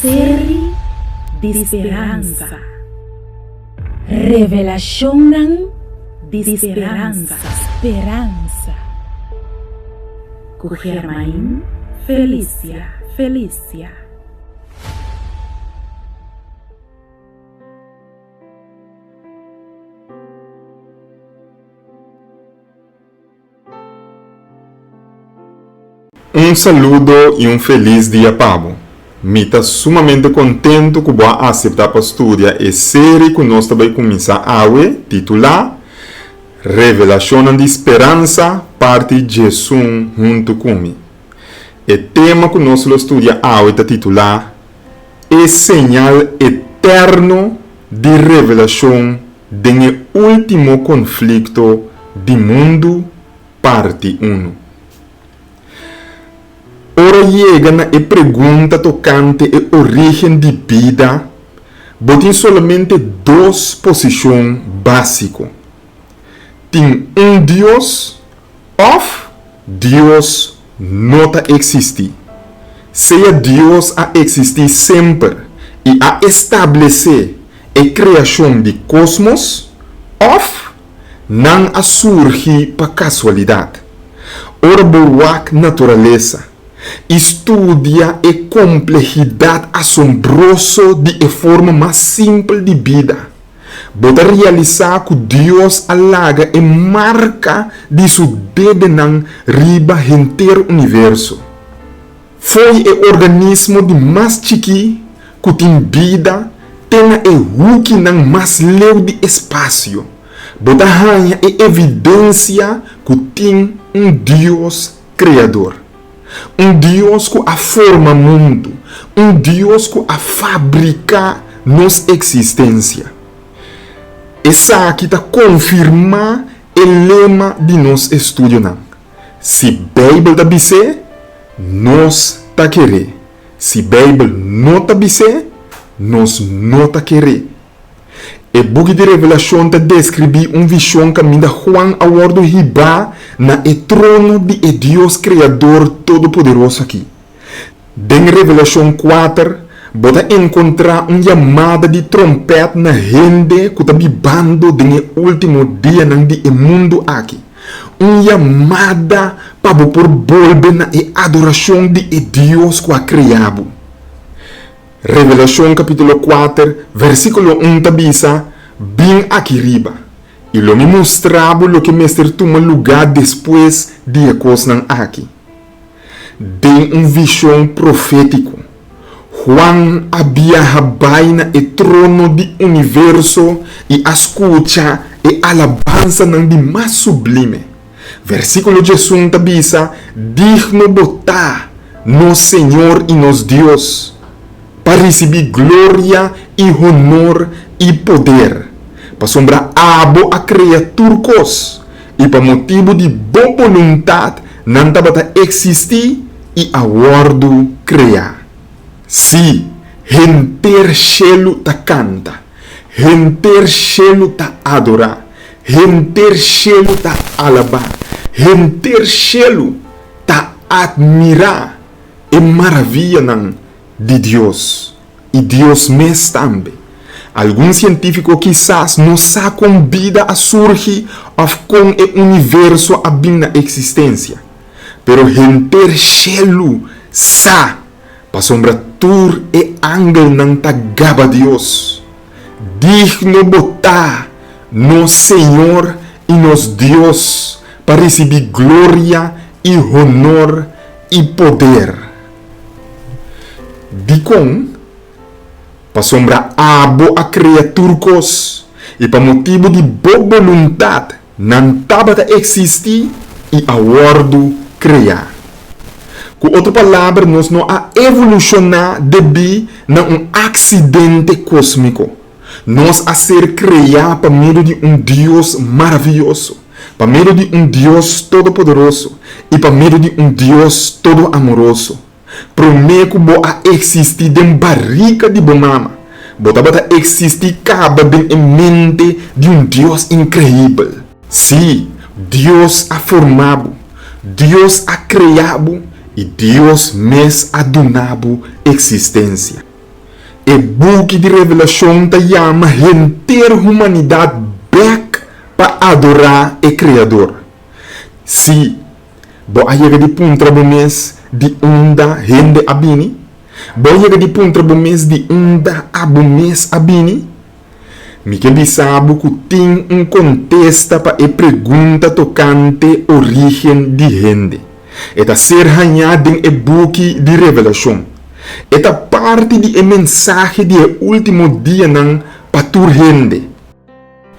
Seri di speransa. Revelashonnan di speransa. Speransa. Ku Germain Felicia Felicia. Un saludo i un felis dia pa bo. Mi ta sumamente kontentu ku bo a aseptá pa studia e seri ku nos ta bai kuminsá awe, titulá, Revelashonnan di Speransa, Parti Djesun huntu ku mi. E tema ku nos lo studia awe ta titulá, E Señal Eterno di Revelashon den e Último Konflikto di Mundu, Parti Unu. Ora yega na e pregunta tokante e orígen di bida, bo tin solamente dos posishon básiko, Tin un Dios òf Dios no ta eksistí. Sea Dios a eksistí semper i a establesé e kreashon di kosmos òf Nan a surgi pa kasualidat. Ora bo wak naturalesa i studia e komplehidat asombroso di e forma mas simpel di bida, bo ta realisá ku Dios a laga e marka di su dedenan riba henter universo. Fo'i e organismo di mas chikí ku tin bida te na e hukinan mas leu di espasio, bo ta haña e evidensia ku tin un Dios Kreador. Un Dios ku a forma mundu, un Dios ku a fabriká nos eksistensia. Esaki ta konfirmá e lema di nos estudionan, Si Beibel ta bis'é, nos ta ker'é. Si Beibel no ta bis'é, nos no ta ker'é. E buki di Revelashon ta deskribí un vishon kaminda Juan a wòrdu hibá na e trono di e Dios Kreador Todopoderoso akí. Den Revelashon kuater, bo ta enkontrá un yamada di trompèt na hende ku ta bibando den e último dianan di e mundu aki, un yamada pa bo por bolbe na e adorashon di e Dios ku a krea bo. Revelashon kapítulo kuater, versíkulo un ta bisa, Bin aki riba, i lo mi mustra bo loke mester tuma lugá despues di e kosnan aki. Den un vishon profétiko, Juan a biaha bai na e trono di universo i a skucha e alabansanan di mas sublime. Versíkulo 11 ta bisa, Digno bo ta, nos Señor i nos Dios, pa risibí gloria i honor i poder, pasobra abo a krea tur kos, i pa motibu di bo boluntat nan tabata eksistí i a wòrdu kreá. Sí, henter shelu ta kanta, henter shelu ta adorá, henter shelu ta alabá, henter shelu ta atmirá e maraviyanan di Dios. I Dios mes tambe. Algun sientífiko kisas no sa kon bida a surgi òf kon e universo a bin na eksistensia. Pero henter shelu sa, pasobra tur e angelnan ta gaba Dios. Digno bo ta, nos Señor i nos Dios, pa risibí gloria i honor i poder. Dikon? Pasobra abo a krea tur kos, i pa motibu di bo boluntat nan tabata eksistí i a wòrdu kreá. Ku otro palabra, nos no a evolushoná debí na un aksidente kósmiko. Nos a ser kreá pa medio di un Dios maravioso, pa medio di un Dios todopoderoso i pa medio di un Dios todoamoroso. Promé ku bo a eksistí den barika di bo mama, bo tabata eksistí kaba den e mente di un Dios inkreibel. Sí, Dios a forma bo, Dios a krea bo i Dios mes a duna bo eksistensia. E buki di Revelashon ta yama henter humanidat bèk pa adorá e Kreador. Sí, bo a yega di puntra bo mes di unda hende a bini? Bo a yega di puntra bo mes di unda abo mes a bini? Mi ke bisa bo ku tin un kontesta pa e pregunta tokante orígen di hende. E ta ser hañá den e buki di Revelashon. E ta parti di e mensahe di e último dianan pa tur hende.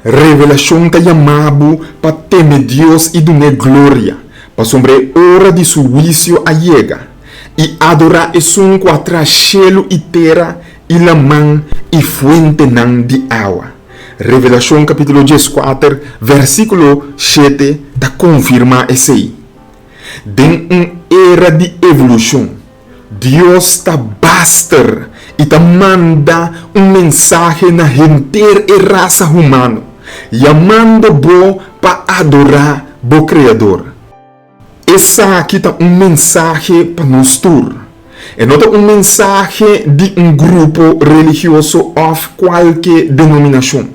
Revelashon ta yama bo pa teme Dios i dun'é gloria, pasobra e ora di su huisio a yega, i adorá esun ku a traha shelu i tera i laman i fuentenan di awa. Revelashon kapítulo dieskuater, versíkulo shete ta konfirmá esei. Den un era di evolushon, Dios ta baster i ta manda un mensahe na henter e rasa humano, yamando bo pa adorá bo Kreador. Esaki ta un mensahe pa nos tur. E no ta un mensahe di un grupo religioso òf kualke denominashon.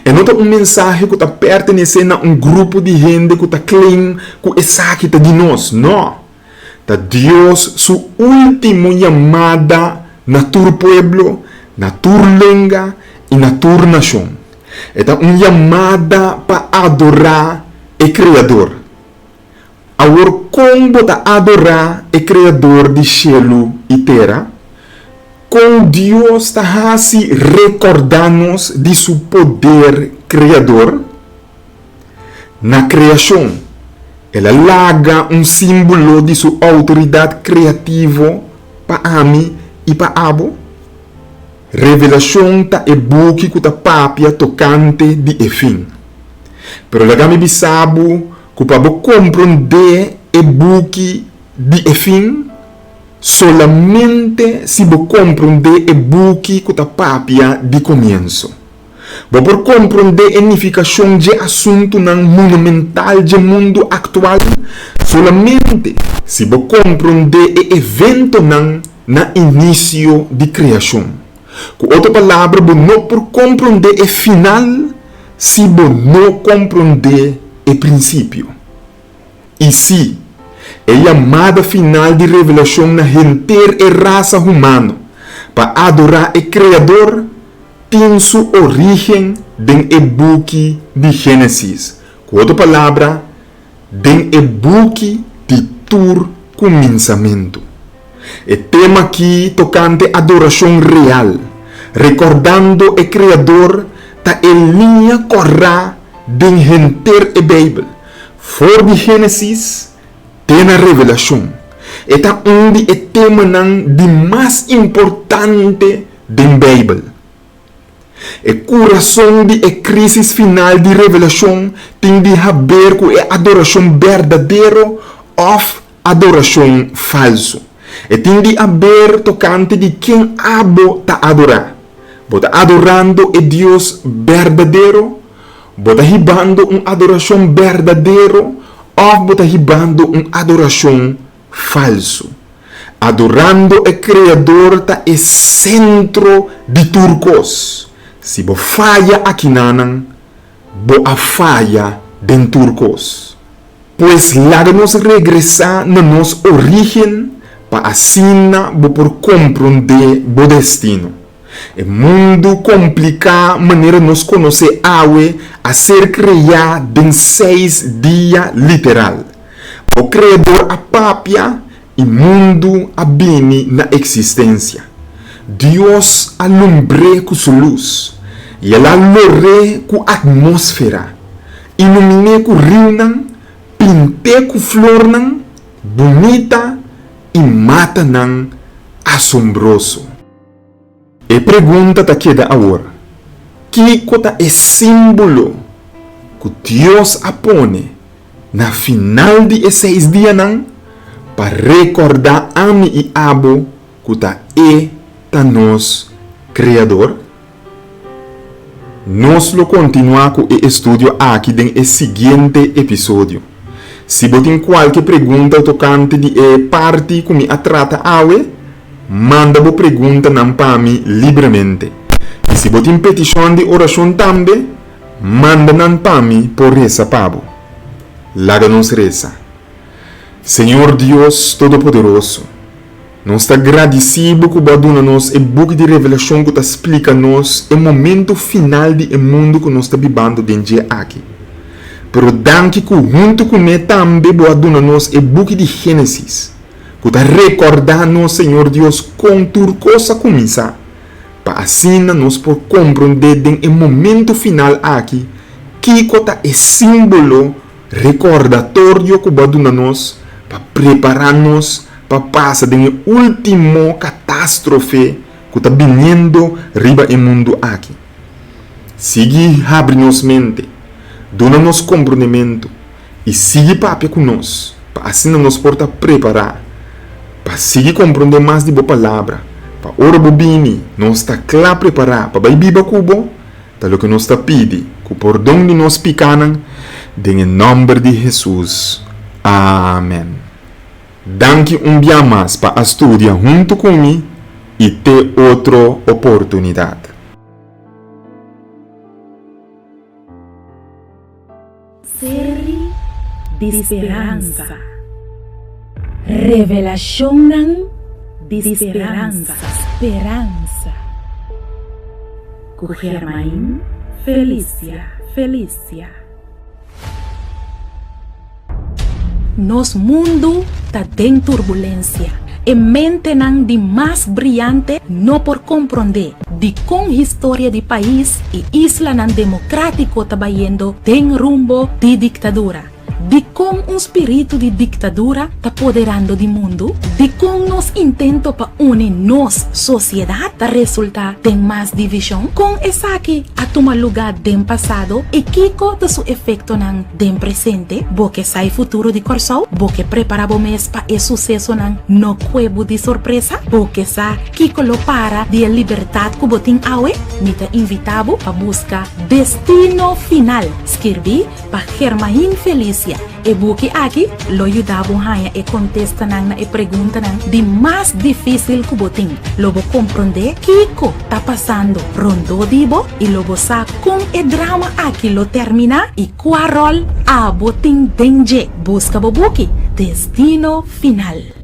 E no ta un mensahe ku ta pertenesé na un grupo di hende ku ta claim ku esaki ta di nos. No! Ta Dios su último yamada na tur pueblo, na tur lenga i na tur nashon. E ta un yamada pa adorá e Kreador. Awor kon bo ta adorá e Kreador di shelu i tera? Kon Dios ta hasi rekordá nos di su poder kreador? Na kreashon, el a laga un símbolo di su outoridat kreativo pa ami i pa abo. Revelashon ta e buki ku ta papia tokante di e fin. Pero laga mi bisa bo ku pa bo komprondé e buki di e fin, solamente si bo komprondé e buki ku ta papia di komienso. Bo por komprondé e nifikashon dje asuntunan monumental dje mundu aktual solamente si bo komprondé e eventonan na inisio di kreashon. Ku otro palabra, bo no por komprondé e final si bo no komprondé e prinsipio. I sí, e yamada final di Revelashon na henter e rasa humano pa adorá e Kreador tin su orígen den e buki di Génesis, ku otro palabra, den e buki di tur kuminsamentu. E tema akí tokante adorashon real, rekordando e Kreador, ta e liña kòrá den henter e Beibel, for di Génesis te na Revelashon. E ta un di e temanan di mas importante den Beibel. E kurason di e krísis final di Revelashon tin di haber ku e adorashon berdadero òf adorashon falsu. E tin di haber tokante di ken abo ta adorá. Bo ta adorando e Dios berdadero? Bo ta hibando un adorashon berdadero òf bo ta hibando un adorashon falsu? Adorando e Kreador ta e sentro di tur kos. Si bo faya akinanan, bo a faya den tur kos. Pues laga nos regresá na nos orígen pa asina bo por komprondé bo destino. E mundu kompliká manera nos konosé awe a ser kreá den seis dia literal. Bo Kreador a papia i mundu a bini na eksistensia. Dios a lumbr'é ku su lus, i el a lor'é ku atmósfera, ilumin'é ku riunan, pint'é ku flornan bunita i matanan asombroso. E pregunta ta keda awor, Kiko ta e símbolo ku Dios a pone na final di e seis dianan pa rekordá ami i abo ku ta E ta nos Kreador? Nos lo kontinuá ku e estudio aki den e siguiente episodio. Si bo tin kualke pregunta tokante di e parti ku mi a trata awe, Manda bo preguntanan pa mi libremente. I si bo tin petishon di orashon tambe, manda nan pa mi por resa pa bo. Laga nos resa. Señor Dios Todopoderoso, nos ta gradisí Bo ku Bo a duna nos e buki di Revelashon ku ta splika nos e momentu final di e mundu ku nos ta bibando den dje aki. Pero danki ku huntu kuné tambe Bo a duna nos e buki di Génesis, ku ta rekordá nos, Señor Dios, kon tur kos a kuminsá, pa asina nos por komprondé den e momentu final aki kiko ta e símbolo rekordatorio ku Bo a duna nos pa prepará nos pa pasa den e último katástrofe ku ta biniendo riba e mundu aki. Sigui habri nos mente, duna nos komprondementu i sigui papia ku nos pa asina nos por ta prepará pa sigui komprondé mas di Bo Palabra, pa ora Bo bini nos ta kla prepará pa bai biba ku Bo. Ta loke nos ta pidi, ku pordon di nos pikanan, den e nòmber di Hesus. Amen. Danki un bia mas pa a studia huntu ku mi i te otro oportunidat. Seri di speransa. Revelashonnan di speransa. Speransa. Ku Germain Felicia. Felicia. Nos mundu ta den turbulensia. E mentenan di mas briante no por komprondé dikon historia di pais i islanan demokratiko ta bayendo den rumbo di diktadura. Dikon un spiritu di diktadura ta poderando di mundu? Dikon nos intento pa uni nos sosiedat ta resultá den mas divishon? Kon esaki a tuma lugá den pasado i kiko ta su efektonan den presente? Bo ke sa e futuro di Kòrsou? Bo ke prepará bo mes pa e susesonan no kue bo di sorpresa? Bo ke sa kiko lo para di e libertat ku bo tin awe? Mi ta invitá bo pa buska Destino Final, skirbí pa Germain Felicia. E buki aki lo yuda bo haña e kontestanan na e preguntanan di mas difísil ku bo tin. Lo bo komprondé kiko ta pasando rondó di bo i lo bo sa kon e drama aki lo terminá i kua ròl abo tin den dje. Buska bo buki, Destino Final.